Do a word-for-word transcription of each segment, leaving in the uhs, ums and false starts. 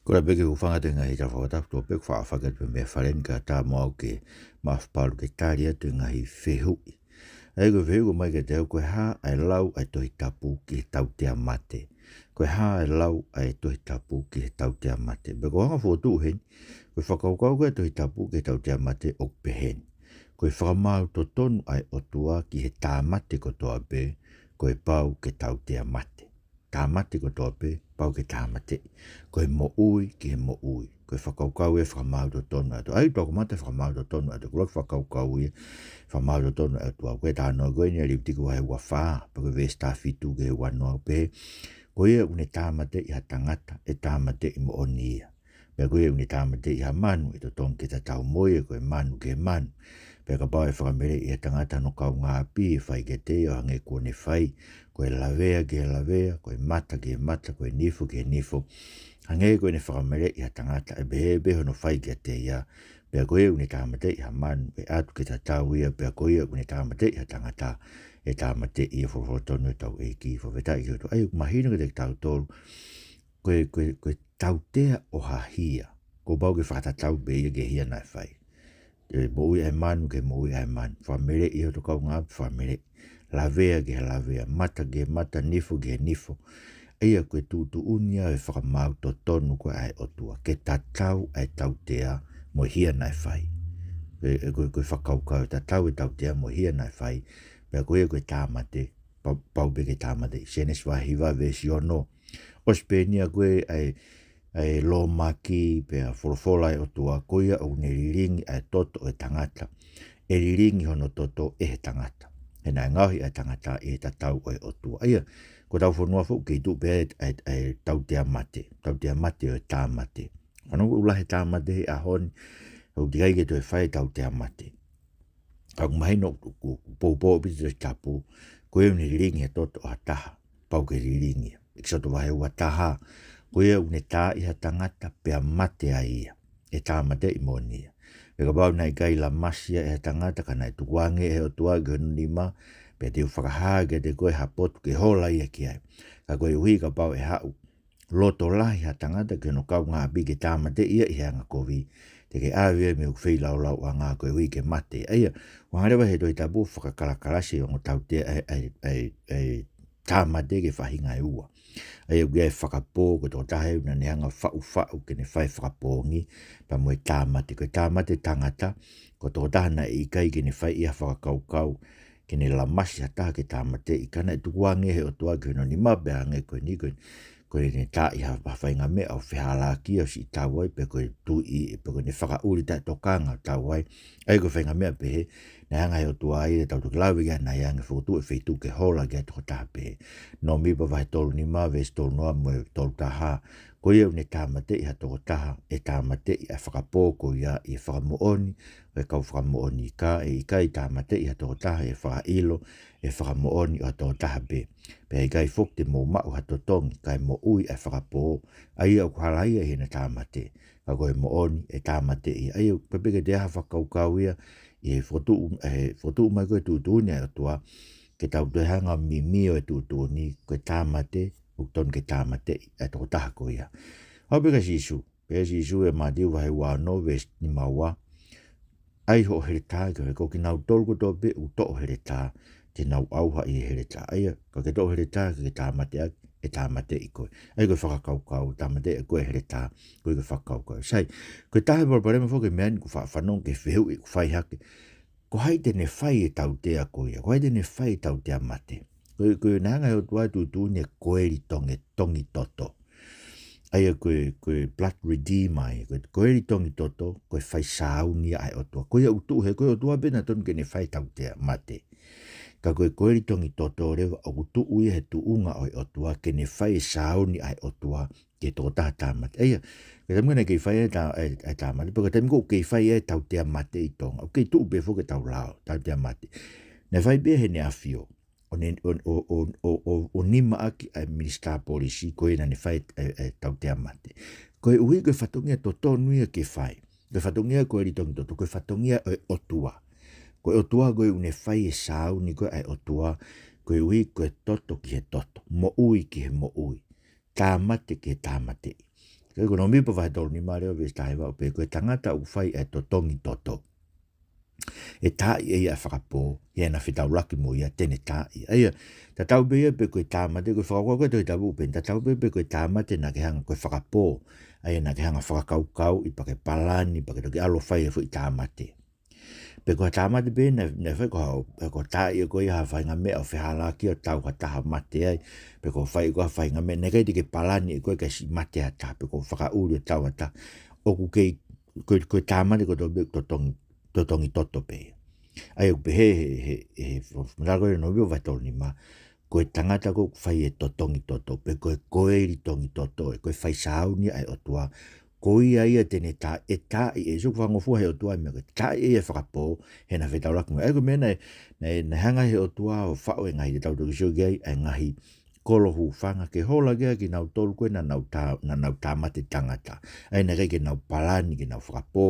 Ko e pehē ke u hūfanga atu he ngaahi tala fakatapu, tuku pē ke u faʻa fakatapu pē mei he fale ni kae ʻatā mo au ke maʻu ha palu ke tali atu e ngaahi fehuʻi. ʻA ia ko e fehuʻi ʻoku ʻomai kiate au, ko e hā ʻa e lau ʻa e Tohi Tapu ki he tautea mate? Ko e hā ʻa e lau ʻa e Tohi Tapu ki he tautea mate? Pea ko e anga fokotuʻu heni, ko e fakakaukau ko ē ʻa e Tohi Tapu ki he tautea mate ʻoku pehē ni: Ko e fakamaau totonu ʻa e ʻOtua ki he tāmate kotoa pē, ko e pau ke tautea mate. Tāmate kotoa pē, pau ke tāmateʻi. Ko e moʻui ki he moʻui. Ko e fakakaukau ʻa e fakamaau totonu ʻa e ʻOtua. ʻA ia ʻoku tau kamata fakamaau totonu ʻa e ʻOtua. Ko e fakakaukau ia, fakamaau totonu ʻa e ʻOtua. Ko e talanoa ko eni ʻa Levitikō vahe ua fā, pea ko e veesi taha fitu ki he ua noa, pehē: Ko ia ʻoku ne tāmateʻi ha tangata, ʻe tāmateʻi moʻoni ia. Pea ko ia ʻoku ne tāmateʻi ha manu, ʻe totongi ke tatau mo ia ko e manu ki he manu. Pea kapau ʻe fakameleʻi ʻe ha tangata hono kaungāʻapi, ʻe fai kiate ia ʻo hangē kuo ne fai, ko e lavea ki he lavea, ko e mata ki he mata, ko e nifo ki he nifo, hangē ko ʻene fakameleʻi ha tangata, ʻe pehē pē hono fai kiate ia. Pea ko ia ʻoku ne tāmateʻi ha manu, ʻe ʻatu ke tatau ia; pea ko ia ʻoku ne tāmateʻi ha tangata, ʻe tāmateʻi ia. Folofola tonu ʻa hotau ʻEiki, fakafetaʻi ki he ʻOtua. ʻA ia ʻoku mahino kiate kitautolu, ko e, ko e, ko e tautea ʻo ha hia, kuo pau ke fakatatau pē ia ki he hia naʻe fai. ʻE moʻui ʻa e manu ki he moʻui ʻa e manu. Fakameleʻi ʻe hoto kaungāʻapi, fakameleʻi. Lavea ki he lavea, mata ki he mata, nifo ki he nifo. ʻA ia ko e tuʻutuʻuni ia ʻo e fakamaau totonu ko ē ʻa e ʻOtua, ke tatau ʻa e tautea mo e hia naʻe fai. ʻE, ʻe, ko e, ko e fakakaukau, tatau e tautea mo e hia naʻe fai. Pea ko ia ko e tāmate, pau, pau pē ke tāmateʻi. Sēnesi vahe hiva veesi ono. ʻOsi pē eni ia ko ē ʻa e, ʻa e lōmaki pea folofola ʻa e ʻOtua, ko ia ʻoku ne lilingi ʻa e toto ʻo e tangata, ʻe lilingi hono toto ʻe he tangata. He naʻe ngaohi ʻa e tangata ʻi he tatau ʻo e ʻOtua. ʻA ia, ko hotau fonua foki ʻoku kei tuʻu pē ʻa e, ʻa e, ʻa e tautea mate, tautea mate ʻo e tāmate. Fanongo, ʻoku lahi e tāmate he ʻaho ni, ʻoku teʻeki ai ke toe fai e tautea mate. Ka ʻoku mahino ʻoku, ʻoku, ʻoku poupou ʻaupito e Tohi Tapu, ko ia ʻoku ne lilingi e toto ʻo ha taha, pau ke lilingi ia. ʻEkisoto vahe ua taha: Ko ia ʻoku ne taaʻi ha tangata pea mate ai ia, ʻe tāmateʻi moʻoni ia. Pea kapau naʻe ʻikai lamasi ia ʻe ha tangata, ka naʻe tukuange ʻe he ʻOtua ki hono nima, pea te u fakahā kiate koe ha potu ke hola ia ki ai. Ka koeʻuhi kapau ʻe haʻu loto lahi ha tangata ki hono kaungāʻapi ke tāmateʻi ia ʻi he angakovi, te ke ʻave ia mei hoku feilaulau ʻanga koeʻuhi ke mate. ʻA ia, ʻoku hanga leva ʻe he Tohi Tapu ʻo fakakalakalasi e ongo tautea ʻa e, ʻa e, ʻa e, ʻa e tāmate ki he faʻahinga ʻe ua. ʻA ia ʻoku ʻi ai e fakapō, ko e tokotaha ʻoku ne hanga ʻo faʻufaʻu ke ne fai e fakapōngi, pea mo e tāmate. Ko e tāmate tangata, ko e tokotaha naʻe ʻikai ke ne fai ʻi ai ha fakakaukau ke ne lamasi ha taha ke tāmateʻi, ka naʻe tukuange ʻe he ʻOtua ki hono nima, pea hangē ko eni, ko e, ko ʻene taaʻi ha, ha faʻahinga meʻa ʻo fehālaaki ʻo siʻi tau ai, pe ko e tuʻi, pe ko ʻene fakaʻuli taʻetokanga ʻo tau ai. ʻA ia ko e faʻahinga meʻa pehē, naʻe hanga ʻe he ʻOtua ia, tau toki lave ki ai, naʻe hanga ʻo fokotuʻu e feituʻu ke hola ki ai e tokotaha pehē. Nōmipa vahe tolu nima, veesi tolu noa mo e tolu taha: Ko ia ʻoku ne tāmateʻi ha tokotaha, ʻe tāmateʻi ʻa e fakapō ko ia ʻi he fakamoʻoni ʻo e kau fakamoʻoni, ka ʻe ʻikai tāmateʻi ha tokotaha ʻi he fakaʻilo ʻe he fakamoʻoni ʻo ha tokotaha pē. Pea ʻe ʻikai foki te mou maʻu ha totongi, ka ʻe moʻui ʻa e fakapō, ʻa ia ʻoku hala ia ʻi heʻene tāmate. Ka ko e moʻoni ʻe tāmateʻi ia. ʻA ia, ʻoku pehē ke toe ʻi ai ha fakakaukau ia ʻi he fokotuʻu, ʻe fokotuʻu mai ko ē e tuʻutuʻuni ʻa e ʻOtua, ke tau toe hanga ʻo mimio e tuʻutuʻuni, ko e tāmate, ʻoku totonu ke tāmateʻi ʻa e tokotaha ko ia. Aʻu pē kia Sīsū, pehē ʻe Sīsū ʻia Mātiu vahe ua ono veesi nima ua: ʻAi hoʻo heletā ki he, ko kinautolu kotoa pē ʻoku toʻo heletā, te nau ʻauha ʻi he heletā. ʻA ia, ka ke toʻo heletā, ka ke tāmateʻi, ʻe tāmateʻi koe. ʻA ia ko e fakakaukau, tāmateʻi koe ʻe he heletā, ko e fakakaukau. Sai, ko e taha e palopalema foki he meʻa ni, ʻoku fa-, fanongo ki he fehuʻi ʻoku fai hake: Ko hai te ne fai e tautea ko ia? Ko hai te ne fai e tautea mate? Ko e, ko e naʻe hanga ʻe he ʻOtua ʻo tuʻutuʻuni e koeli tongi, tongi toto. ʻA ia ko e, ko e blood redeemer ia, ko e koeli tongi toto, ko e fai sāuni ia ʻa e ʻOtua. Ko ia ʻoku tuʻu he, ko e ʻOtua pē naʻe totonu ke ne fai e tautea mate. Ka ko e koeli tongi toto leva ʻoku tuʻu ia he tuʻunga ʻo e ʻOtua ke ne fai e sāuni ʻa e ʻOtua ki he tokotaha tāmate. ʻA ia, ko e taimi ko ē naʻe kei fai ai e tā-, e, e tāmate, pe ko e taimi ko ē ʻoku kei fai ai e tautea mate ʻi Tonga, ʻoku kei tuʻu pē foki ʻetau lao, tautea mate. Naʻe fai pē ʻe Heʻene ʻAfio, ʻo ne, ʻo, ʻo, ʻo, ʻo, ʻo, ʻo nimaʻaki ʻa e minisitā polisi ko ē naʻa ne fai e, e, e tautea mate. Koeʻuhi ko e fatongia totonu ia ke fai. Ko e fatongia e koeli tongi toto, ko e fatongia ʻo e ʻOtua. Ko e ʻOtua ko ē ʻoku ne fai e sāuni ko ē ʻa e ʻOtua, koeʻuhi ko e toto ki he toto, moʻui ki he moʻui, tāmate ki he tāmateʻi. Ko e ʻEkonōmipa vahe tolu nima leva veesi taha hiva ʻoku pehē ko e tangata ʻoku fai e totongi toto, ʻe taaʻi ʻe ia ʻa e fakapō, he naʻa fetaulaki mo ia te ne taaʻi. ʻA ia, tatau pē ia pe ko e tāmate, ko e fakakaukau ko e Tohi Tapu pē, tatau pē pe ko e tāmate naʻa ke hanga ko e fakapō, ʻa ia naʻa ke hanga fakakaukauʻi pea ke palani, pea ke toki ʻalu ʻo fai e foʻi tāmate. Pe ko ha tāmate pē naʻe, naʻe fai ko ha, ko e taaʻi ʻe koe ia ha faʻahinga meʻa ʻo fehālaaki ʻo tau ha taha mate ai, pe ko e fai ko ha faʻahinga meʻa, naʻe ʻikai te ke palani ʻe koe ke siʻi mate ha taha, pe ko e fakaʻuli ʻo tau ha taha. ʻOku kei, ko, ko e tāmate kotoa pē totongi, totongi toto pē ia. ʻA ia ʻoku pehē he, he, he, he, fakamatala ko e ʻEkonōmipa vahe tolu nima, ko e tangata ko ē ʻoku fai e totongi toto, pe ko e koeli tongi toto, ʻe ko e fai sāuni ʻa e ʻOtua, ko ia ia te ne tā, ʻe taaʻi ʻe ia, ʻoku fakangofua he ʻOtua e meʻa ko ē, taaʻi ʻe ia e fakapō, he naʻa fetaulaki mo ia. ʻA ia ko e meʻa naʻe, naʻe, naʻe hanga he ʻOtua ʻo faʻu e ngaahi, te tau toki sio ki ai, e ngaahi kolo hūfanga ke hola ki ai kinautolu ko ē naʻa nau tā, naʻa nau tāmate tangata. ʻA ia naʻe ʻikai ke nau palani ke nau fakapō,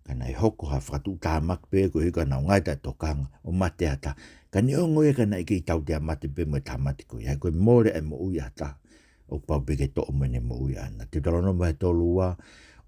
ka naʻe hoko ha fakatuʻutāmaki pē koeʻuhi ka nau ngaahi taʻetokanga ʻo mate ha taha. Ka neongo ia ka naʻe kei tautea mate pē mo e tāmate ko ia, he ko e mole e moʻui ʻa ha taha, ʻoku pau pē ke toʻo mo ʻene moʻui ʻaʻana. Teutalōnome vahe tolu ua,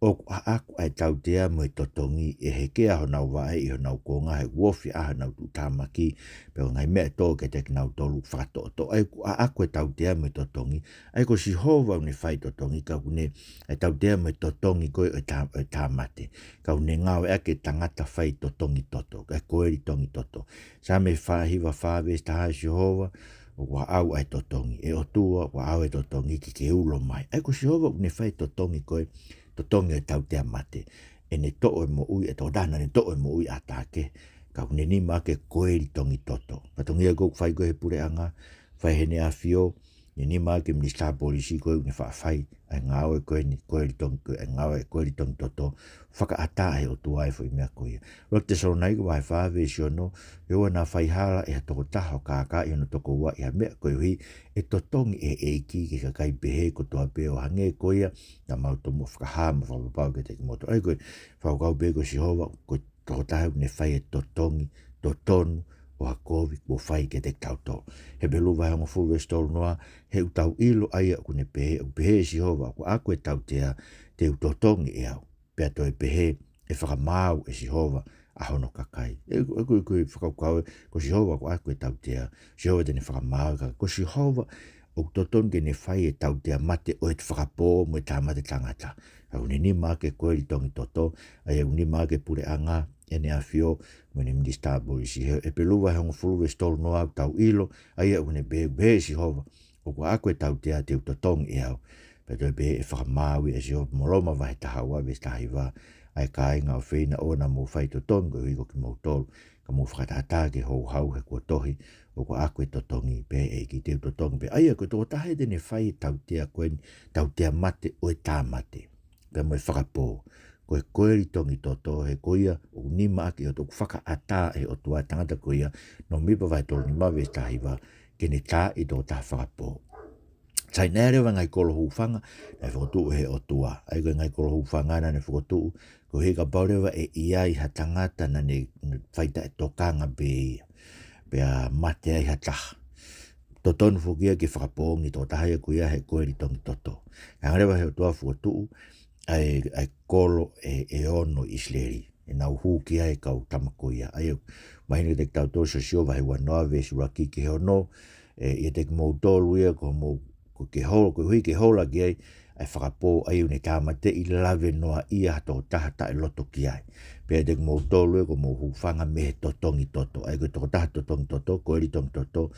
ʻoku ʻaʻaku ʻa e tautea mo e totongi, ʻe hekea honau vaʻe ʻi honau kuonga, he ʻoku ofi ʻa honau tuʻutāmaki, pea ko e ngaahi meʻa ʻe tō kiate kinautolu ʻoku fakatoʻotoʻo. ʻA ia ʻoku ʻaʻaku e tautea mo e totongi, ʻa ia ko Sihova ʻoku ne fai totongi, ka ʻoku ne, ʻa e tautea mo e totongi ko ē ʻo e tā, ʻo e tāmate, ka ʻoku ne ngāueʻaki e tangata fai totongi toto, ʻa e koeli tongi toto. Saame fā hiva fā veesi taha, Sihova, ʻoku ʻaʻau ʻa e totongi, ʻe ʻOtua, ʻoku ʻaʻau e totongi ke ke ulo mai. ʻA ia ko Sihova ʻoku ne fai e totongi ko ē, totongi e tautea mate, ʻene toʻo e moʻui ʻa e tokotaha naʻa ne toʻo e moʻui ʻa ha taha kehe, ka ʻoku ne nima ʻaki e koeli tongi toto. Fatongia ko ē ʻoku fai ko ē he puleʻanga, fai heʻene ʻAfio, ne nima ʻaki e Minisitā Polisi ko ē ʻoku ne faʻa fai ʻa e ngāue ko eni, koeli tongi, ko e ngāue koeli tongi toto, fakaʻatā ʻe he ʻOtua e foʻi meʻa ko ia. ʻUluaki Tesalonaika vahe fā veesi ono, he ʻoua naʻa fai hala ʻe ha tokotaha ʻo kākaaʻi hono tokoua ʻi ha meʻa, koeʻuhi ʻe totongi ʻe he ʻEiki ki he kakai pehē kotoa pē, ʻo hangē ko ia naʻa mau tomuʻa fakahā mo fakapapau kiate kimoutolu. ʻA ia ko e fakakaukau pē ko Sihova, ko e tokotaha ʻoku ne fai e totongi totonu ʻo ha kovi kuo fai kiate kitautolu. Hepelū vahe hongofulu veesi tolu noa, he ʻoku tau ʻilo ʻa ia ʻoku ne pehē, ʻoku pehē ʻe Sihova, ʻoku ʻaʻaku e tautea, te u totongi ʻe au. Pea toe pehē, ʻe fakamaau ʻe Sihova ʻa hono kakai. ʻE, ʻe, ko, ko e fakakaukau ē, ko Sihova ʻoku ʻaʻaku e tautea, Sihova te ne fakamaau e kakai. Ko Sihova ʻoku totonu ke ne fai e tautea mate ʻo e fakapō mo e tāmate tangata. Ka ʻoku ne nima ʻaki e koeli tongi toto, ʻa ia ʻoku nima ʻaki e puleʻanga, ʻene ʻAfio, mo ʻene Minisitā Polisi. He, Hepelū vahe hongofulu veesi tolu noa, ʻoku tau ʻilo ʻa ia ʻoku ne pehē, pehē ʻe Sihova, ʻoku ʻaʻaku e tautea, te u totongi ʻe au. Pea toe pehē, ʻe fakamaau ʻe Sihova. Mo Loma vahe taha ua veesi taha hiva, ʻa e kāinga ʻofeina, ʻoua naʻa mou fai totongi koeʻuhi ko kimoutolu, ka mou fakatātā ki he houhau, he kuo tohi, ʻoku ʻaʻaku e totongi, pehē ʻe he ʻEiki, te u totongi pē. ʻA ia ko e tokotaha ia te ne fai e tautea ko eni, tautea mate ʻo e tāmate, pea mo e fakapō, ko e koeli tongi toto, he ko ia ʻoku nima ʻaki ʻe he ʻOtua, ʻoku fakaʻatā ʻe he ʻOtua e tangata ko ia, ʻEkonōmipa vahe tolu nima veesi taha hiva, ke ne taaʻi e tokotaha fakapō. Sai, naʻe ʻi ai leva e ngaahi kolo hūfanga naʻe fokotuʻu ʻe he ʻOtua. ʻA ia ko e ngaahi kolo hūfanga naʻa ne fokotuʻu, koeʻuhi kapau leva ʻe ʻi ai ha tangata naʻa ne fai taʻetokanga pē ia, pea mate ai ha taha, totonu foki ia ke fakapoongi e tokotaha ia ko ia he koeli tongi toto. Hanga leva ʻe he ʻOtua ʻo fokotuʻu ʻa e, ʻa e kolo ʻe, ʻe ono ʻi ʻIsileli, ʻenau hū ki ai e kau tama ko ia. ʻA ia, mahino kiate kitautolu Siosiua vahe ua noa veesi ʻuluaki ki he ono, ʻe, ʻiate kimoutolu ia ko hoʻomou, ko e ke hola, koeʻuhi ke hola ki ai ʻa e fakapō, ʻa ia ʻoku ne tāmateʻi lave noaʻia ha tokotaha taʻeloto ki ai. Pea ʻiate kimoutolu ia ko hoʻomou hūfanga mei he totongi toto. ʻA ia ko e tokotaha totongi toto, koeli tongi toto,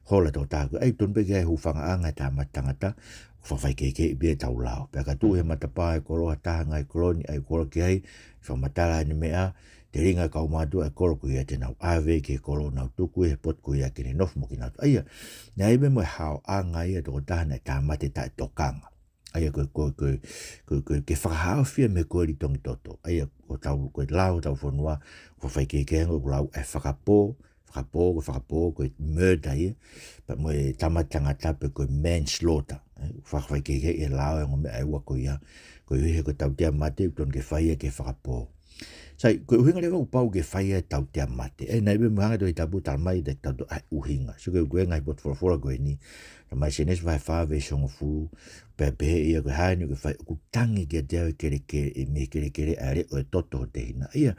hola e tokotaha ko ē. ʻA ia tonu pē ke ʻi ai e hūfangaʻanga e tāmate tangata, ʻoku fakafaikehekeheʻi pē ʻetau lao. Pea ka tuʻu he matapā ʻo e kolo ha taha he ngaahi kolo ni, ʻa ia ʻoku kolo ki ai, fakamatala ʻene meʻa, telinga e kau mātuʻa ʻo e kolo ko ia te nau ʻave ki he kolo ʻo nau tuku ʻi he potu ko ia ke ne nofo mo kinautolu. ʻA ia, naʻe ʻi ai pē mo e haoʻanga ia e tokotaha naʻe tāmate taʻetokanga. ʻA ia ko e, ko e, ko e, ko e, ko e, ke fakahaofi ia mei he koeli tongi toto. ʻA ia ko hotau, ko e lao hotau fonua, ʻoku fakafaikehekeheʻi ange ʻoku lau ʻa e fakapō, fakapō, ko e fakapō, ko e murder ia, pea mo e tāmate tangata pe ko e manslaughter. ʻE, ʻoku fakafaikehekeheʻi ʻe he lao e ongo meʻa ʻe ua ko ia, koeʻuhi he ko e tautea mate ʻoku totonu ke fai ia ki he fakapō. Sai, ko e ʻuhinga leva ʻoku pau ke fai ai e tautea mate. ʻE, naʻe ʻi ai pē mo e hanga ʻe he Tohi Tapu ʻo talamai kiate kitautolu ʻa e ʻuhinga. Sio ki he, ko e ngaahi potu folofola ko eni. Talamai Sēnesi vahe fā veesi hongofulu, pea pehē ʻe ia ko e hā eni ʻoku ke fai, ʻoku tangi kiate au e kelekele, ʻe mei he kelekele ʻa e leʻo ʻo e toto ʻo e tehina. ʻIo,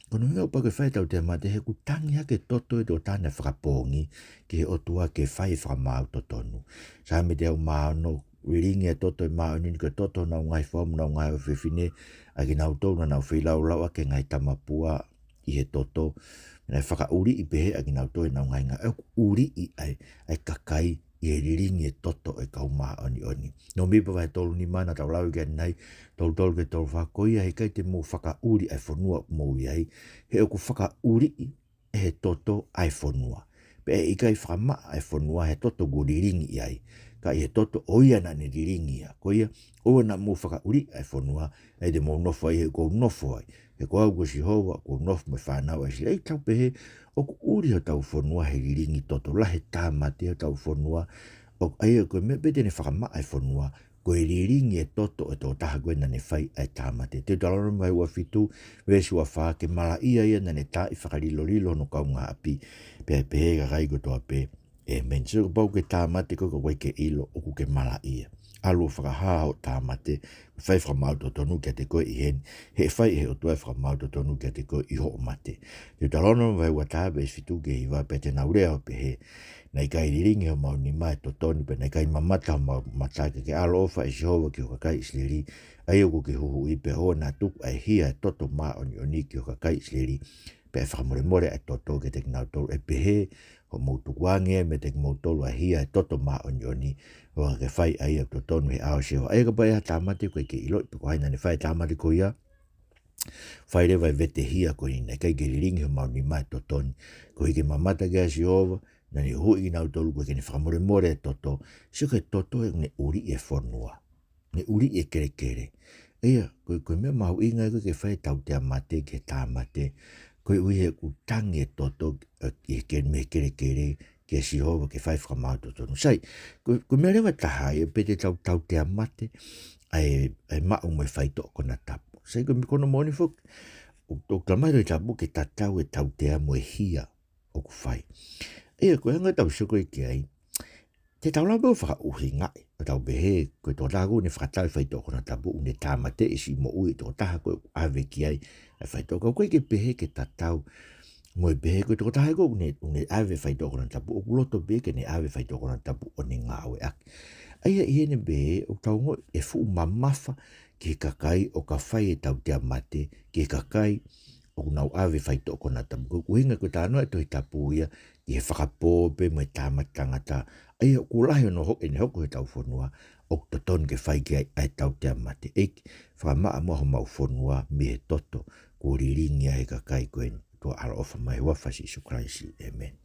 ko hono ʻuhinga ʻoku pau ke fai e tautea mate he ʻoku tangi hake e toto ʻo e tokotaha naʻe fakapoongi ki he ʻOtua ke fai e fakamaau totonu. Saame teau mā ono, lilingi e toto ʻo e māʻoniʻoni ko e toto honau ngaahi foha mo honau ngaahi ʻofefine, ʻa kinautolu naʻa nau feilaulau ʻaki e ngaahi tamapua ʻi he toto, naʻe fakaʻuliʻi pehē ʻa kinautolu ʻenau ngaahi ngāue. ʻOku ʻuliʻi ʻa e, ʻa e kakai ʻi he lilingi e toto ʻo e kau māʻoniʻoni. Nōmipa vahe tolu nima naʻa tau lau ki ai ʻanenai, tolu tolu ki he tolu fā, ko ia he ʻikai te mou fakaʻuli ʻa e fonua ʻoku mou ʻi ai, he ʻoku fakaʻuliʻi ʻe he toto ʻa e fonua. Pea ʻe ʻikai fakamaʻa ʻa e fonua he toto kuo lilingi ʻi ai, ka ʻi he toto ʻo ia naʻa ne lilingi ia. Ko ia, ʻoua naʻa mou fakaʻuliʻi ʻa e fonua, ʻa ia te mou nofo ai he ʻoku ou nofo ai. He ko au ko Sihova, ʻoku ou nofo mo e fānau ʻa ʻIsileli. ʻOku tau pehē, ʻoku ʻuli hotau fonua he lilingi toto, lahi e tāmate hotau fonua, ʻo, ʻa ia ko e meʻa pē te ne fakamaʻa e fonua, ko e lilingi e toto ʻo e tokotaha ko ē naʻa ne fai ʻa e tāmate. Teutalōnome vahe ua fitu, veesi ua fā, ke malaʻia ia naʻa ne taaʻi fakalilolilo hono kaungāʻapi, pea pehē ki he kakai kotoa pē, ʻĒmeni. Sio, kapau ʻoku ke tāmate koe ka ʻoku ʻikai ke ʻilo, ʻoku ke malaʻia. ʻAlu ʻo fakahā hoʻo tāmate, fai e fakamaau totonu kiate koe ʻi heni, he ʻe fai ʻe he ʻOtua e fakamaau totonu kiate koe ʻi hoʻo mate. Teutalōnome vahe ua taha, veesi fitu ki he hiva, pea te nau lea ʻo pehē, naʻe ʻikai lilingi homau nima ʻi he totonu, pea naʻe ʻikai mamata homau mata ke ke ʻaloʻofa, ʻe Sihova, ki ho kakai ʻIsileli, ʻa ia kuo ke huhuʻi, pea ʻoua naʻa tuku ʻa e hia ʻo e toto māʻoniʻoni ki ho kakai ʻIsileli, pea ʻe fakamolemole ʻa e toto kiate kinautolu, ʻe pehē, hoʻomou tukuange meiate kimoutolu ʻa e hia ʻo e toto māʻoniʻoni, ʻo ka ke fai ʻa ia ʻoku totonu he ʻao ʻo Sihova. ʻA ia kapau ʻe ʻi ai ha tāmate ʻoku ʻikai ke ʻiloʻi pe ko hai naʻa ne fai e tāmate ko ia, fai leva e vetehia ko eni, naʻe ʻikai ke lilingi homau nima ʻi he totonu. Koeʻuhi ke mamata kia Sihova, naʻa ne huhuʻi kinautolu, koeʻuhi ke ne fakamolemole e toto. Sio ki he toto ʻoku ne ʻuliʻi e fonua, ne ʻuliʻi e kelekele. ʻIo, ko e, ko e meʻa mahuʻinga ia ko ē ke fai e tautea mate ki he tāmate, koeʻuhi he ʻoku tangi e toto, ʻe, ʻi he ke-, mei he kelekele kia Sihova ke fai e fakamaau totonu. Sai, ko, ko e meʻa leva ʻe taha ia pe te tau tautea mate ʻa e, ʻa e maʻu mo e faitoʻo konatapu. Sai, ko e meʻa ko hono moʻoni foki, ʻoku, ʻoku talamai ʻe he Tohi Tapu ke tatau e tautea mo e hia ʻoku fai. ʻIo, ko e anga ʻetau sio ko ē ki ai, te tau lava pē ʻo fakaʻuhingaʻi, ʻo tau pehē, ko e tokotaha ko ē ʻoku ne fakatau e faitoʻo konatapu, ʻoku ne tāmateʻi e siʻi moʻui e tokotaha ko ē ʻoku ʻave ki ai ʻa e faitoʻo. Ka ʻoku ʻikai ke pehē ke tatau mo e pehē ko e tokotaha ko ē ʻoku ne, ʻoku ne ʻave e faitoʻo konatapu, ʻoku loto pē ke ne ʻave e faitoʻo konatapu ʻo ne ngāueʻaki. ʻA ia ʻi heʻene pehē, ʻoku tau ongoʻi e fuʻu mamafa ki he kakai ʻoku fai e tautea mate, ki he kakai ʻoku nau ʻave e faitoʻo konatapu. Ko e ʻuhinga ko e talanoa e Tohi Tapu ia ki he fakapō pē mo e tāmate tangata. ʻA ia ʻoku lahi hono ho-, ʻene hoko he ʻetau fonua, ʻoku totonu ke fai ki ai ʻa e tautea mate. ʻEiki, fakamaʻa muʻa homau fonua mei he toto kuo lilingi ai ʻe he kakai ko eni. Tuʻa ʻaloʻofa mai, huafa Sīsū Kalaisi. ʻĒmeni.